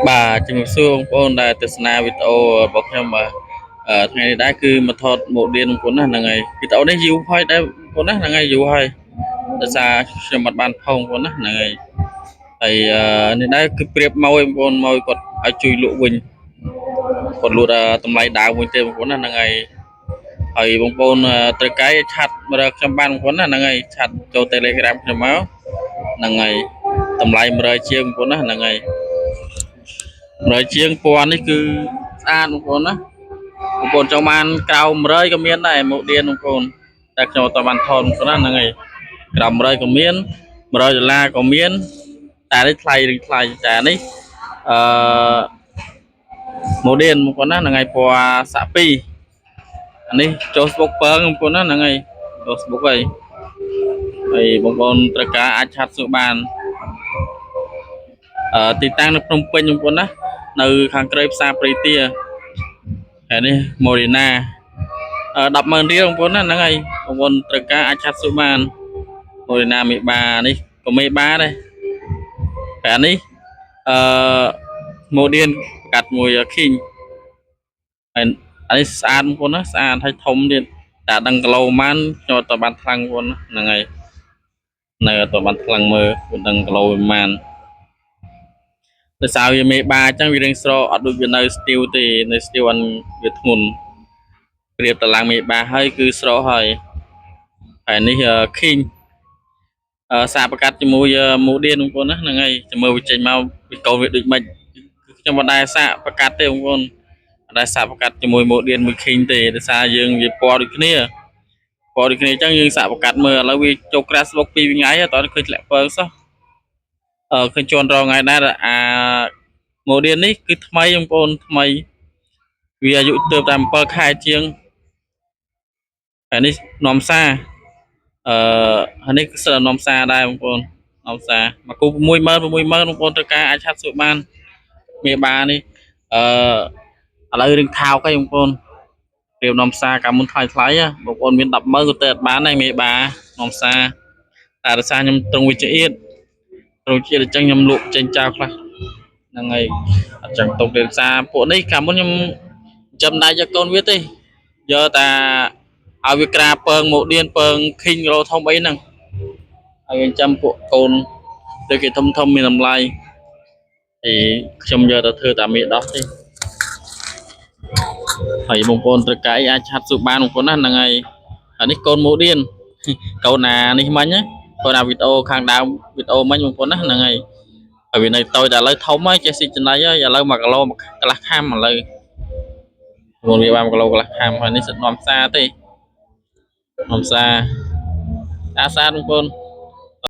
បាទជំរាបសួរបងប្អូនដែលទស្សនាវីដេអូរបស់ខ្ញុំបាទថ្ងៃនេះដែរគឺមកថតម៉ូឌៀនបងប្អូនណាហ្នឹងហើយវីដេអូនេះយូរហើយដែរបងប្អូនណាហ្នឹងហើយយូរហើយដោយសារខ្ញុំអត់បានផុសបងប្អូនណាហ្នឹងហើយហើយនេះដែរគឺប្រៀបមកឲ្យបងប្អូនមកឲ្យគាត់ឲ្យជួយលក់វិញគាត់លក់តម្លៃដើមវិញទេបងប្អូនណាហ្នឹងហើយហើយបងប្អូនត្រូវកាយ chat មកដល់ខ្ញុំបានបងប្អូនណាហ្នឹងហើយ chat ចូល Telegram ខ្ញុំមកហ្នឹងហើយតម្លៃ100ជាងបងប្អូនណាហ្នឹងហើយ100ជាងពណ៌នេះគឺស្អាតបងប្អូនណាបងប្អូនចង់បានក្រៅ100ក៏មានដែរមកឌៀនបងប្អូនតែខ្ញុំអត់បានថតបងប្អូនណាហ្នឹងហើយក្រៅ100ក៏មាន100ដុល្លារក៏មានតែនេះថ្លៃឬថ្លៃតែនេះអឺម៉ូឌៀនបងប្អូនណាហ្នឹងហើយពណ៌សាក់2អានេះចូលស្បុកពងបងប្អូនណាហ្នឹងហើយចូលស្បុកហើយហើយបងប្អូនត្រូវការអាច chat សួរបានទីតាំងនៅភ្នំពេញបងប្អូនណានៅខាងក្រៅផ្សារព្រៃទាហើយនេះម៉ូរីណា100,000រៀលបងប្អូនណាហ្នឹងហើយបងប្អូនត្រូវការអាច chat សួរបានម៉ូរីណាមេបានេះក៏មេបាដែរហើយអានេះអឺម៉ូឌៀនកាត់មួយឃីងហើយអានេះស្អាតបងប្អូនណាស្អាតហើយធំទៀតតែដឹងគីឡូប៉ុន្មានខ្ញុំអត់បានថ្លឹងបងប្អូនណាហ្នឹងហើយនៅអត់បានថ្លឹងមើលមិនដឹងគីឡូប៉ុន្មានដោយសារវាមេបាអញ្ចឹងវារៀងស្រកអត់ដូចវានៅស្ទីវទេនៅស្ទីវអានវាធ្ងន់ប្រៀបតឡើងមេបាហើយគឺស្រកហើយហើយនេះឃីងសាកប្រកាត់ជាមួយមូឌៀនបងប្អូនណាហ្នឹងហើយចាំមើលវាចេញមកវាកូនវាដូចម៉េចគឺខ្ញុំមិនដែលសាកប្រកាត់ទេបងប្អូនអត់ដែលសាកប្រកាត់ជាមួយមូឌៀនមួយឃីងទេដោយសារយើងវាពណ៌ដូចគ្នាពណ៌ដូចគ្នាអញ្ចឹងយើងសាកប្រកាត់មើលឥឡូវវាចូលក្រាស់ស្បុក2ថ្ងៃអត់ឃើញធ្លាក់ពើសោះឃើញជន់រងថ្ងៃដែរអាម៉ូឌៀននេះគឺថ្មីបងប្អូនថ្មីវាអាយុទើបតែ7ខែជាងហើយនេះនាំសារអឺហើយនេះគឺសិតតែនាំសារដែរបងប្អូននាំសារមកគូ60000 60000បងប្អូនត្រូវការអាច chat សួរបានមេបានេះអឺឥឡូវរឿងថោកហើយបងប្អូនរៀបនាំសារកាលមុនថ្លៃថ្លៃបងប្អូនមាន100,000ក៏ទៅអត់បានដែរមេបានាំសារតែដោយសារខ្ញុំត្រង់វិជ្ជាត្រង់ជាតិអញ្ចឹងខ្ញុំលក់ចេញចោលខ្លះហ្នឹងហើយអត់ចឹងទុកទេសារពួកនេះកាលមុនខ្ញុំចាំដៃយកកូនវាទេយកតែឲ្យវាក្រាពងមកឌៀនពងឃីងរោធំអីហ្នឹងហើយវាចាំពួកកូនដូចគេធំធំមានតម្លៃហើយខ្ញុំយកទៅធ្វើតាមេដោះទេហើយបងប្អូនត្រូវការអីអាច chat សួរបានបងប្អូនណាហ្នឹងហើយអានេះកូនម៉ូឌៀនកូនណានេះមិញណាកូនណាវីដេអូខាងដើមវីដេអូមិញបងប្អូនណាហ្នឹងហើយហើយវានៅតូចតែឥឡូវធំហើយចេះស៊ីចំណីហើយឥឡូវ1គីឡូកន្លះខាំឥឡូវបងវាបាន1គីឡូកន្លះខាំហើយនេះសិតនាំសារទេនាំសារស្អាតស្អាតបងប្អូន